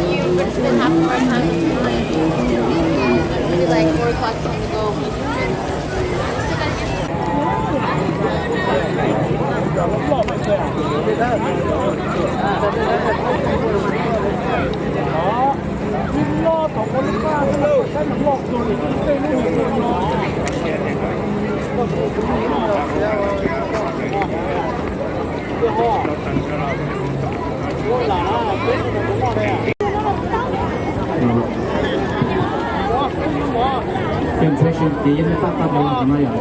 You would spend half of our time in line. It'd be like four o'clock time to go. Ces ntxhais Seem Txiv yog nej pab tau los no yom,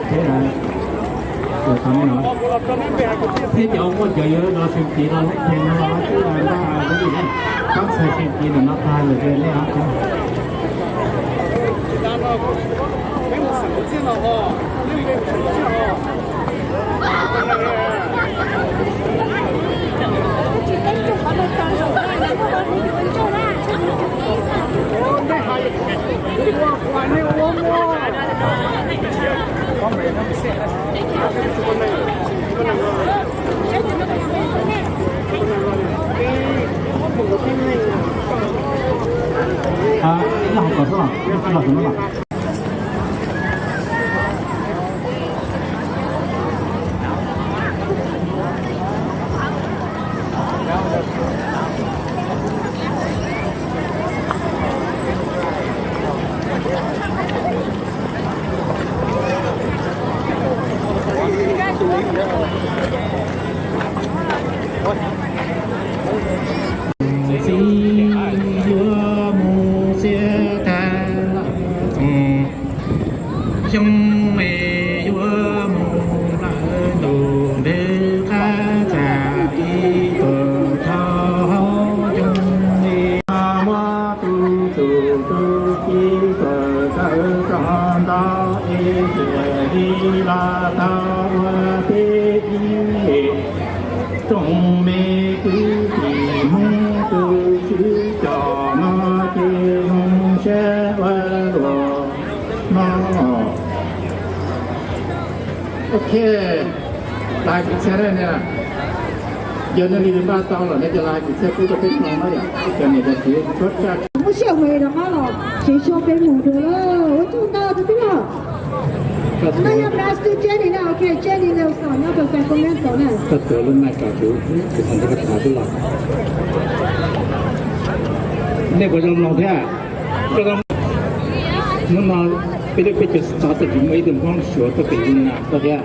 thiab cov muaj cov yuav los Seem Txiv los lub theem no los twb npaj li ne, pab ntxhais Seem Txiv ntawm no tag lawm ces nej ho Txiv yuav mus xiab tag los txog, xyoo me yuav mus lawm ntuj ntev qab txaj ib tug thauj hauv xyoo li. Muab tus txuj tus ci tawm tawm rau ntawm es tiam li los tau ua peb ib tsoom me kwv tij Hmoob tus tswv coj no ces zoo siab ua luaj no. Ok, lais kwv txhiaj ne, yog nej li npaj tau lawm nej cov lais kwv txhiaj pub rau peb mloog na yom, cov niam cov txiv tshuav tsaj. Muab siab ua rov qab los siv tshuaj peb mus dua lawm. Ua tsaug ntau tus tij laug. No yog Pastor Jenny na, ok, Jenny Nelson nyob rau Sacramento na. Koj tuav lub mic kom kuv, kuv txhais tes koj thav xwb los. Nej puas zoo mloog thiab? Hnub no peb lub peb caug xov tooj tsis muaj ib tug Hmoob Suav tuaj pem Yunas tau thiab.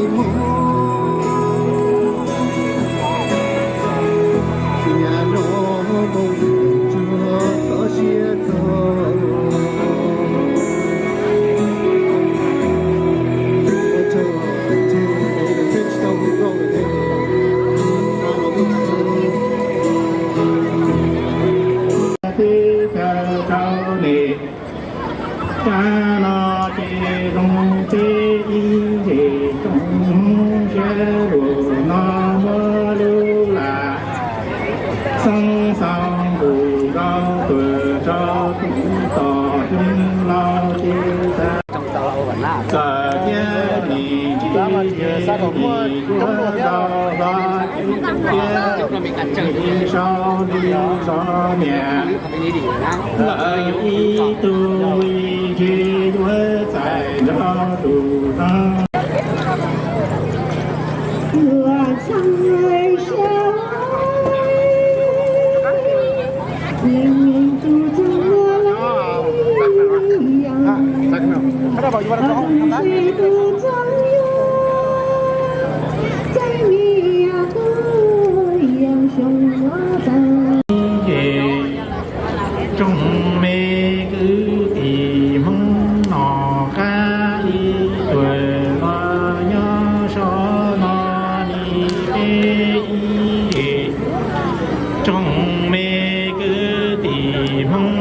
Teb chaws rau li, cov no ces zoo peb ib zej tsoom Hmoob sab lug no muab lub lam xoob xoo nqus rau tuam tsaus tus tom hwm los ces tag. Txawm thiab nim tsis nim tuav rau hlo ces thiab nim sau li zov niam lawm ib tug ib ntshe yuav txais nrog tus no. Tsoom me kwv tij Hmoob nom qab ib txwm los nyob saum no li peb ib zej. Tsoom me kwv tij Hmoob.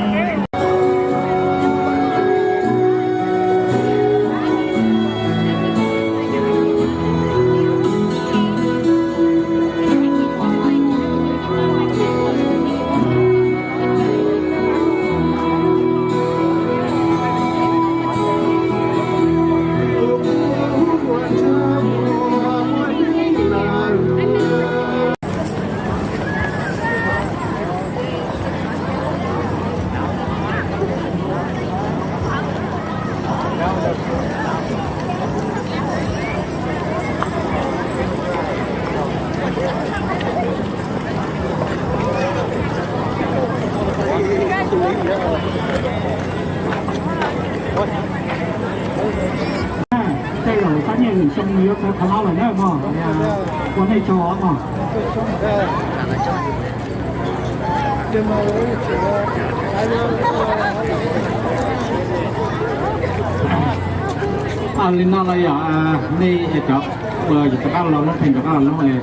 Tej zaum pab nyiaj lwm xyoo nws yuav txog qhov no lawm na mog, ua nej tsaug os mog. Li no los yog nej cov uas yus rov qab los lub pheej rov qab los lub.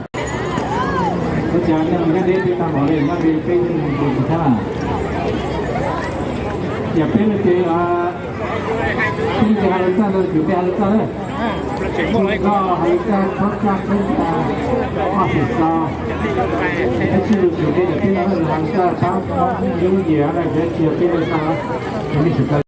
Ua cas nej los nyob deb peb tag npaum li, nyob li peb yeej tus thab. Yog peb no ces peb ces hais lus txaj ntawd, peb hais lus txaj na. Koj hais lus txaj, txhob txaj txhob txaj, koj xim xo. Peb tsij lus txim peb, peb no hais lus txaj pab Hmoob Yub Yias na, peb tsis yog peb lus txaj, peb tsis txaj.